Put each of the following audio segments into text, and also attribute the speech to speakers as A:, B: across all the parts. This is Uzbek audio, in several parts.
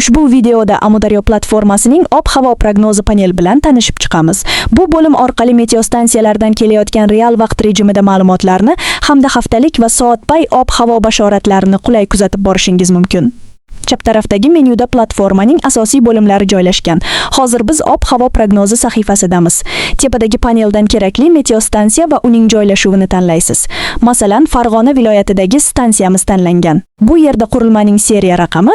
A: Ushbu videoda Amudaryo platformasining ob-havo prognozi panel bilan tanishib chiqamiz. Bu bo'lim orqali meteostansiyalardan kelayotgan real vaqt rejimida ma'lumotlarni hamda haftalik va soatbay ob-havo bashoratlarini qulay kuzatib borishingiz mumkin. Chap tarafdagi menyuda platformaning asosiy bo'limlari joylashgan. Hozir biz ob-havo prognozi sahifasidamiz. Tepadagi paneldan kerakli meteostansiya va uning joylashuvini tanlaysiz. Masalan, Farg'ona viloyatidagi stansiyamiz tanlangan. Bu yerda qurilmaning seriya raqami,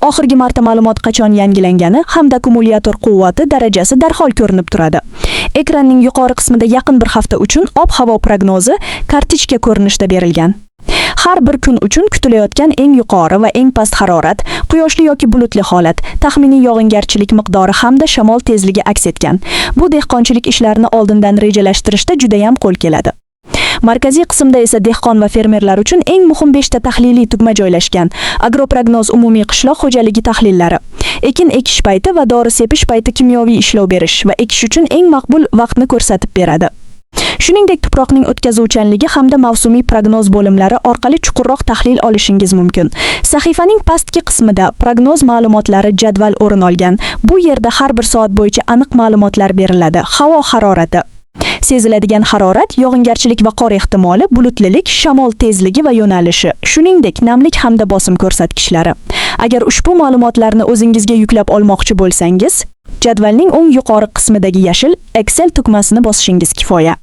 A: oxirgi marta ma'lumot qachon yangilangani hamda akkumulyator quvvati darajasi darhol ko'rinib turadi. Ekranning yuqori qismida yaqin bir hafta uchun ob-havo prognozi kartochka ko'rinishida berilgan. Har bir kun uchun kutilayotgan eng yuqori va eng past harorat, quyoshli yoki bulutli holat, taxminiy yog'ingarchilik miqdori hamda shamol tezligi aks etgan. Bu dehqonchilik ishlarini oldindan rejalashtirishda juda ham qo'l keladi. Markaziy qismda esa dehqon va fermerlar uchun eng muhim 5 ta tahliliy tugma joylashgan. Agroprognoz umumiy qishloq xo'jaligi tahlillari. Ekin ekish payti va dori sepish payti kimyoviy ishlov berish va ekish uchun eng maqbul vaqtni ko'rsatib beradi. Shuningdek, tuproqning o'tkazuvchanligi hamda mavsumiy prognoz bo'limlari orqali chuqurroq tahlil olishingiz mumkin. Sahifaning pastki qismida prognoz ma'lumotlari jadval o'rin olgan. Bu yerda har bir soat bo'yicha aniq ma'lumotlar beriladi. Havo harorati, seziladigan harorat, yog'ingarchilik va qor ehtimoli, bulutlilik, shamol tezligi va yo'nalishi, shuningdek, namlik hamda bosim ko'rsatkichlari. Agar ushbu ma'lumotlarni o'zingizga yuklab olmoqchi bo'lsangiz, jadvalning o'ng yuqori qismidagi yashil Excel tugmasini bosishingiz kifoya.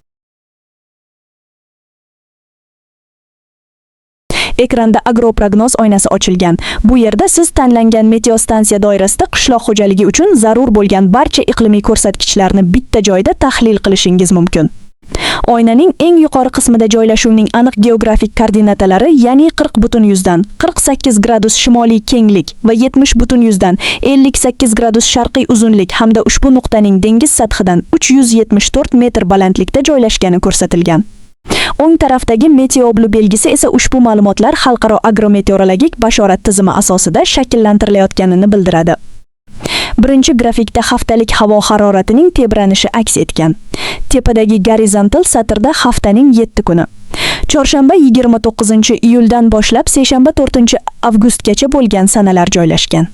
A: Ekranda agroprognoz oynasi ochilgan. Bu yerda siz tanlangan meteostansiya doirasida qishloq xo'jaligi uchun zarur bo'lgan barcha iqlimiy ko'rsatkichlarni bitta joyda tahlil qilishingiz mumkin. Oynaning eng yuqori qismida joylashuvning aniq geografik koordinatalari, ya'ni 40,48 gradus shimoliy kenglik va 70,58 gradus sharqiy uzunlik hamda ushbu nuqtaning dengiz sathidan 374 metr balandlikda joylashgani ko'rsatilgan. O'ng tarafdagi Meteoblue belgisi esa ushbu ma'lumotlar xalqaro agrometeorologik bashorat tizimi asosida shakllantirilayotganini bildiradi. Birinchi grafikda haftalik havo haroratining tebranishi aks etgan. Tepadagi gorizontal satrda haftaning 7 kuni. Chorshanba 29-iyuldan boshlab seshanba 4-avgustgacha bo'lgan sanalar joylashgan.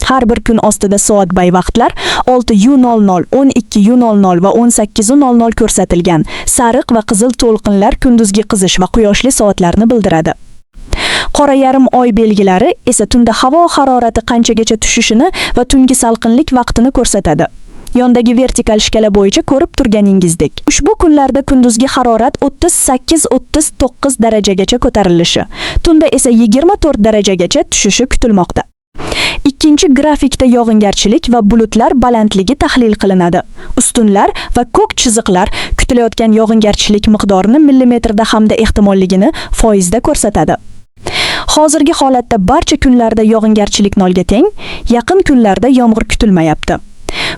A: Har bir kun ostida soatbay vaqtlar 6:00, 12:00 va 18:00 ko'rsatilgan. Sariq va qizil to'lqinlar kunduzgi qizish va quyoshli soatlarni bildiradi. Qora yarim oy belgilari esa tunda havo harorati qanchagacha tushishini va tungi salqinlik vaqtini ko'rsatadi. Yondagi vertikal shkala bo'yicha ko'rib turganingizdek, ushbu kunlarda kunduzgi harorat 38-39 darajagacha ko'tarilishi, tunda esa 24 darajagacha tushishi kutilmoqda. Ikkinchi grafikda yog'ingarchilik va bulutlar balandligi tahlil qilinadi. Ustunlar va ko'k chiziqlar kutilayotgan yog'ingarchilik miqdorini millimetrda hamda ehtimolligini foizda ko'rsatadi. Hozirgi holatda barcha kunlarda yog'ingarchilik nolga teng, yaqin kunlarda yomg'ir kutilmayapti.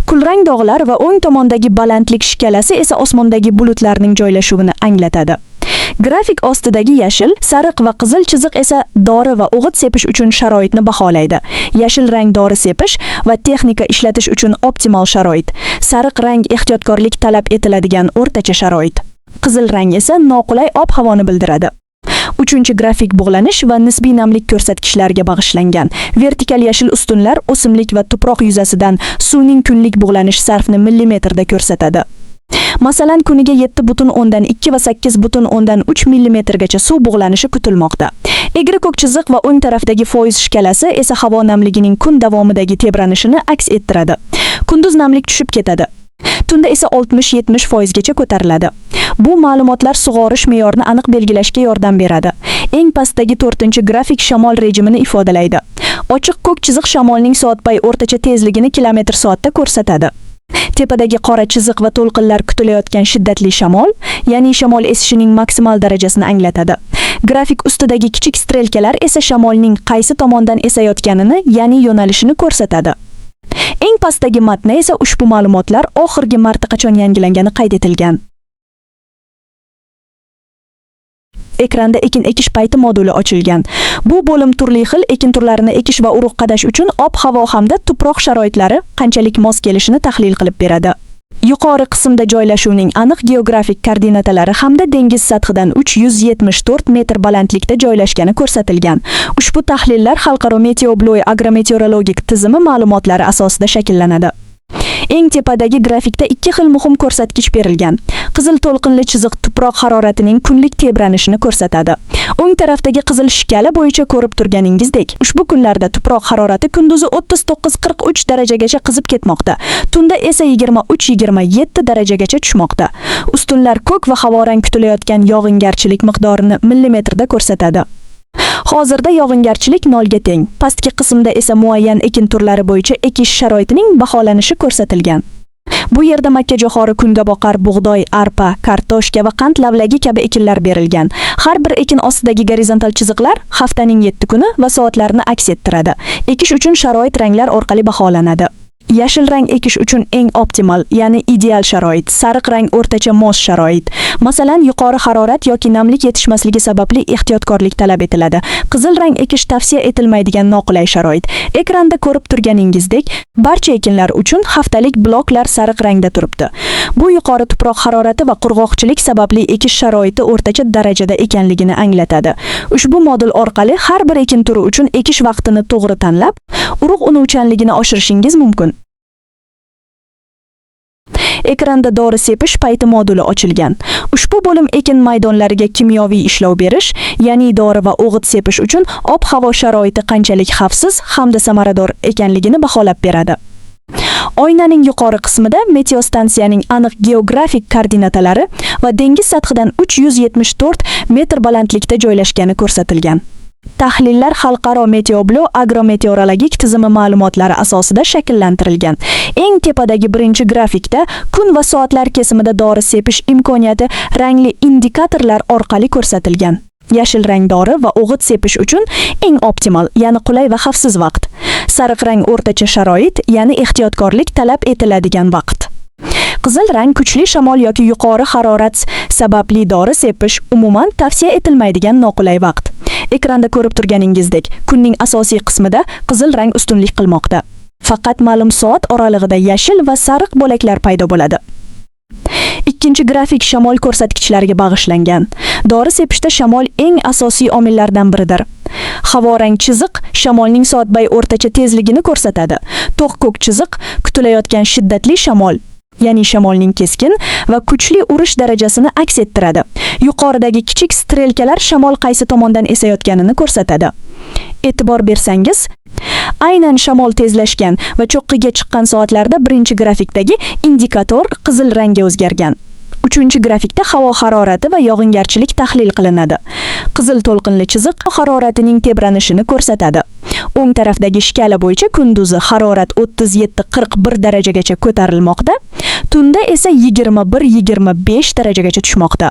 A: Kulrang dog'lar va o'ng tomondagi balandlik shkalasi esa osmondagi bulutlarning joylashuvini anglatadi. Grafik ostidagi yashil, sariq va qizil chiziq esa dori va o'g'it sepish uchun sharoitni baholaydi. Yashil rang dori sepish va texnika ishlatish uchun optimal sharoit. Sariq rang ehtiyotkorlik talab etiladigan o'rtacha sharoit. Qizil rang esa noqulay ob-havoni bildiradi. Uchinchi grafik bug'lanish va nisbiy namlik ko'rsatkichlariga bag'ishlangan. Vertikal yashil ustunlar o'simlik va tuproq yuzasidan suvning kunlik bug'lanish sarfini millimetrda ko'rsatadi. Masalan, kuniga 7,2 va 8,3 millimetrgacha suv bug'lanishi kutilmoqda. Egri ko'k chiziq va o'ng tarafdagi foiz shkalasi esa havo namligining kun davomidagi tebranishini aks ettiradi. Kunduz namlik tushib ketadi. Tunda esa 60-70 foizgacha ko'tariladi. Bu ma'lumotlar sug'orish me'yorini aniq belgilashga yordam beradi. Eng pastdagi 4-grafik shamol rejimini ifodalaydi. Ochiq ko'k chiziq shamolning soatbay o'rtacha tezligini kilometr soatda ko'rsatadi. Tepadagi qora chiziq va to'lqinlar kutilayotgan shiddatli shamol, ya'ni shamol esishining maksimal darajasini anglatadi. Grafik ustidagi kichik strelkalar esa shamolning qaysi tomondan esayotganini, ya'ni yo'nalishini ko'rsatadi. Eng pastdagi matnda esa ushbu ma'lumotlar oxirgi marta qachon yangilangani qayd etilgan. Ekranda ekin ekish payti moduli ochilgan. Bu bo'lim turli xil ekin turlarini ekish va urug' qadash uchun ob-havo hamda tuproq sharoitlari qanchalik mos kelishini tahlil qilib beradi. Yuqori qismda joylashuvning aniq geografik koordinatalari hamda dengiz sathidan 374 metr balandlikda joylashgani ko'rsatilgan. Ushbu tahlillar Xalqaro Meteoblue agrometeorologik tizimi ma'lumotlari asosida shakllanadi. Eng tepadagi grafikda ikki xil muhim ko'rsatkich berilgan. Qizil to'lqinli chiziq tuproq haroratining kunlik tebranishini ko'rsatadi. O'ng tarafdagi qizil shkala bo'yicha ko'rib turganingizdek, ushbu kunlarda tuproq harorati kunduzi 39-43 darajagacha qizib ketmoqda. Tunda esa 23-27 darajagacha tushmoqda. Ustunlar ko'k va havorang kutilayotgan yog'ingarchilik miqdorini millimetrda ko'rsatadi. Hozirda yog'ingarchilik nolga teng. Pastki qismda esa muayyan ekin turlari bo'yicha ekish sharoitining baholanishi ko'rsatilgan. Bu yerda makkajo'xori, kungaboqar, bug'doy, arpa, kartoshka va qand lavlagi kabi ekinlar berilgan. Har bir ekin ostidagi gorizontal chiziqlar haftaning 7 kuni va soatlarini aks ettiradi. Ekish uchun sharoit ranglar orqali baholanadi. Yashil rang ekish uchun eng optimal, ya'ni ideal sharoit, sariq rang o'rtacha mos sharoit. Masalan, yuqori harorat yoki namlik yetishmasligi sababli ehtiyotkorlik talab etiladi. Qizil rang ekish tavsiya etilmaydigan noqulay sharoit. Ekranda ko'rib turganingizdek, barcha ekinlar uchun haftalik bloklar sariq rangda turibdi. Bu yuqori tuproq harorati va qurg'oqchilik sababli ekish sharoiti o'rtacha darajada ekanligini anglatadi. Ushbu modul orqali har bir ekin turi uchun ekish vaqtini to'g'ri tanlab, urug' unuvchanligini oshirishingiz mumkin. Ekranda dori sepish payti moduli ochilgan. Ushbu bo'lim ekin maydonlariga kimyoviy ishlov berish, ya'ni dori va o'g'it sepish uchun ob-havo sharoiti qanchalik xavfsiz hamda samarador ekanligini baholab beradi. Oynaning yuqori qismida meteostansiyaning aniq geografik koordinatalari va dengiz sathidan 374 metr balandlikda joylashgani ko'rsatilgan. Tahlillar Xalqaro Meteoblo agrometeorologik tizimi ma'lumotlari asosida shakllantirilgan. Eng tepadagi birinchi grafikda kun va soatlar kesimida dori sepish imkoniyati rangli indikatorlar orqali ko'rsatilgan. Yashil rang dori va o'g'it sepish uchun eng optimal, ya'ni qulay va xavfsiz vaqt. Sariq rang o'rtacha sharoit, ya'ni ehtiyotkorlik talab etiladigan vaqt. Qizil rang kuchli shamol yoki yuqori harorat sababli dori sepish umuman tavsiya etilmaydigan noqulay vaqt. Ekranda ko'rib turganingizdek, kunning asosiy qismida qizil rang ustunlik qilmoqda. Faqat ma'lum soat oralig'ida yashil va sariq bo'laklar paydo bo'ladi. Ikkinchi grafik shamol ko'rsatkichlariga bag'ishlangan. Dori sepishda shamol eng asosiy omillardan biridir. Havorang chiziq shamolning soatbay o'rtacha tezligini ko'rsatadi. To'q ko'k chiziq kutilayotgan shiddatli shamol, ya'ni shamolning keskin va kuchli urish darajasini aks ettiradi. Yuqoridagi kichik strelkalar shamol qaysi tomondan esayotganini ko'rsatadi. E'tibor bersangiz, aynan shamol tezlashgan va cho'qqiga chiqqan soatlarda birinchi grafikdagi indikator qizil rangga o'zgargan. Uchinchi grafikda havo harorati va yog'ingarchilik tahlil qilinadi. Qizil to'lqinli chiziq haroratining tebranishini ko'rsatadi. O'ng tarafdagi shkala bo'yicha kunduzi harorat 37-41 darajagacha ko'tarilmoqda, tunda esa 21-25 darajagacha tushmoqda.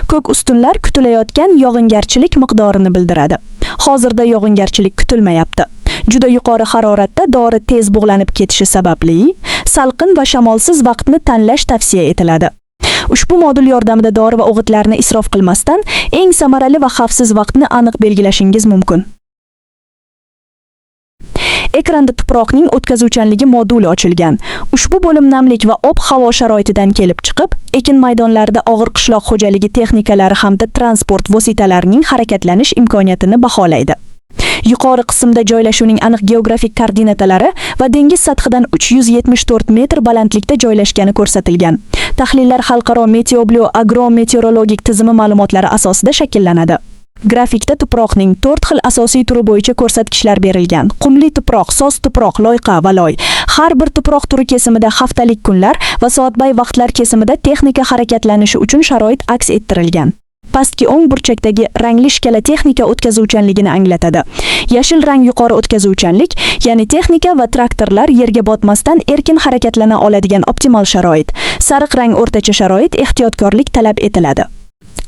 A: Ko'k ustunlar kutilayotgan yog'ingarchilik miqdorini bildiradi. Hozirda yog'ingarchilik kutilmayapti. Juda yuqori haroratda dori tez bug'lanib ketishi sababli salqin va shamolsiz vaqtni tanlash tavsiya etiladi. Ushbu modul yordamida dori va o'g'itlarni isrof qilmasdan eng samarali va xavfsiz vaqtni aniq belgilashingiz mumkin. Ekranda tuproqning o'tkazuvchanligi moduli ochilgan. Ushbu bo'lim namlik va ob-havo sharoitidan kelib chiqib, ekin maydonlarida og'ir qishloq xo'jaligi texnikalari hamda transport vositalarining harakatlanish imkoniyatini baholaydi. Yuqori qismda joylashuvning aniq geografik koordinatalari va dengiz sathidan 374 metr balandlikda joylashgani ko'rsatilgan. Tahlillar Xalqaro Meteoblue agrometeorologik tizimi ma'lumotlari asosida shakllanadi. Grafikda tuproqning 4 xil asosiy turi bo'yicha ko'rsatkichlar berilgan. Qumli tuproq, soz tuproq, loyqa va loy. Har bir tuproq turi kesimida haftalik kunlar va soatbay vaqtlar kesimida texnika harakatlanishi uchun sharoit aks ettirilgan. Pastki o'ng burchakdagi rangli shkala texnika o'tkazuvchanligini anglatadi. Yashil rang yuqori o'tkazuvchanlik, ya'ni texnika va traktorlar yerga botmasdan erkin harakatlana oladigan optimal sharoit. Sariq rang o'rtacha sharoit, ehtiyotkorlik talab etiladi.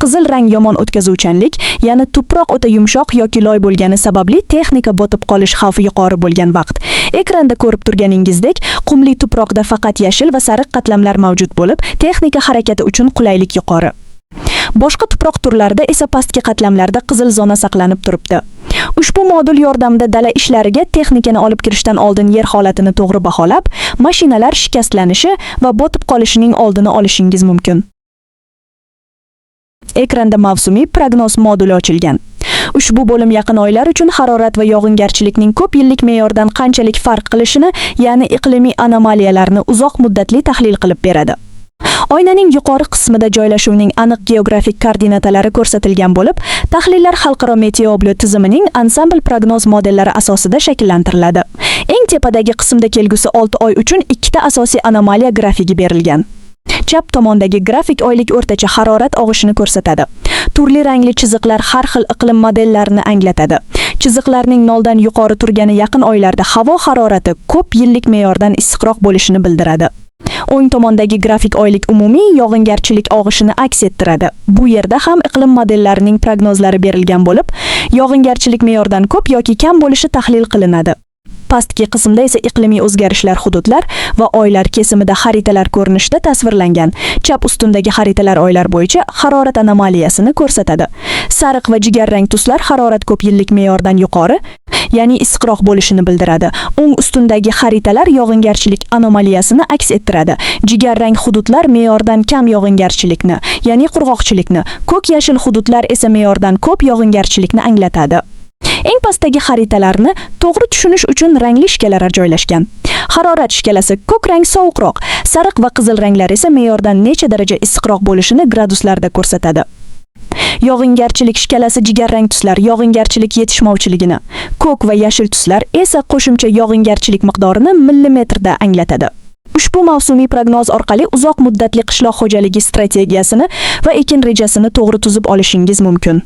A: Qizil rang yomon o'tkazuvchanlik, ya'ni tuproq o'ta yumshoq yoki loy bo'lgani sababli texnika botib qolish xavfi yuqori bo'lgan vaqt. Ekranda ko'rib turganingizdek, qumli tuproqda faqat yashil va sariq qatlamlar mavjud bo'lib, texnika harakati uchun qulaylik yuqori. Boshqa tuproq turlarida esa pastki qatlamlarda qizil zona saqlanib turibdi. Ushbu modul yordamida dala ishlariga texnikani olib kirishdan oldin yer holatini to'g'ri baholab, mashinalar shikastlanishi va botib qolishining oldini olishingiz mumkin. Ekranda mavsumiy prognoz moduli ochilgan. Ushbu bo'lim yaqin oylar uchun harorat va yog'ingarchilikning ko'p yillik me'yordan qanchalik farq qilishini, ya'ni iqlimiy anomaliyalarni uzoq muddatli tahlil qilib beradi. Oynaning yuqori qismida joylashuvning aniq geografik koordinatalari ko'rsatilgan bo'lib, tahlillar xalqaro meteoblio tizimining ansambl prognoz modellari asosida shakllantiriladi. Eng tepadagi qismda kelgusi 6 oy uchun ikkita asosiy anomaliya grafigi berilgan. Chap tomondagi grafik oylik o'rtacha harorat og'ishini ko'rsatadi. Turli rangli chiziqlar har xil iqlim modellarini anglatadi. Chiziqlarning noldan yuqori turgani yaqin oylarda havo harorati ko'p yillik me'yordan issiqroq bo'lishini bildiradi. O'ng tomondagi grafik oylik umumiy yog'ingarchilik og'ishini aks ettiradi. Bu yerda ham iqlim modellarining prognozlari berilgan bo'lib, yog'ingarchilik me'yordan ko'p yoki kam bo'lishi tahlil qilinadi. Pastki qismda esa iqlimiy o'zgarishlar hududlar va oylar kesimida xaritalar ko'rinishida tasvirlangan. Chap ustundagi xaritalar oylar bo'yicha harorat anomaliyasini ko'rsatadi. Sariq va jigarrang tuslar harorat ko'p yillik me'yordan yuqori, ya'ni issiqroq bo'lishini bildiradi. O'ng ustundagi xaritalar yog'ingarchilik anomaliyasini aks ettiradi. Jigarrang hududlar me'yordan kam yog'ingarchilikni, ya'ni qurg'oqchilikni, ko'k yashil hududlar esa me'yordan ko'p yog'ingarchilikni anglatadi. Eng pastdagi xaritalarni to'g'ri tushunish uchun rangli shkalalar joylashgan. Harorat shkalasi ko'k rang sovuqroq, sariq va qizil ranglar esa me'yordan necha daraja issiqroq bo'lishini graduslarda ko'rsatadi. Yog'ingarchilik shkalasi jigarrang tuslar yog'ingarchilik yetishmovchiligini, ko'k va yashil tuslar esa qo'shimcha yog'ingarchilik miqdorini millimetrda anglatadi. Ushbu mavsumiy prognoz orqali uzoq muddatli qishloq xo'jaligi strategiyasini va ekin rejasini to'g'ri tuzib olishingiz mumkin.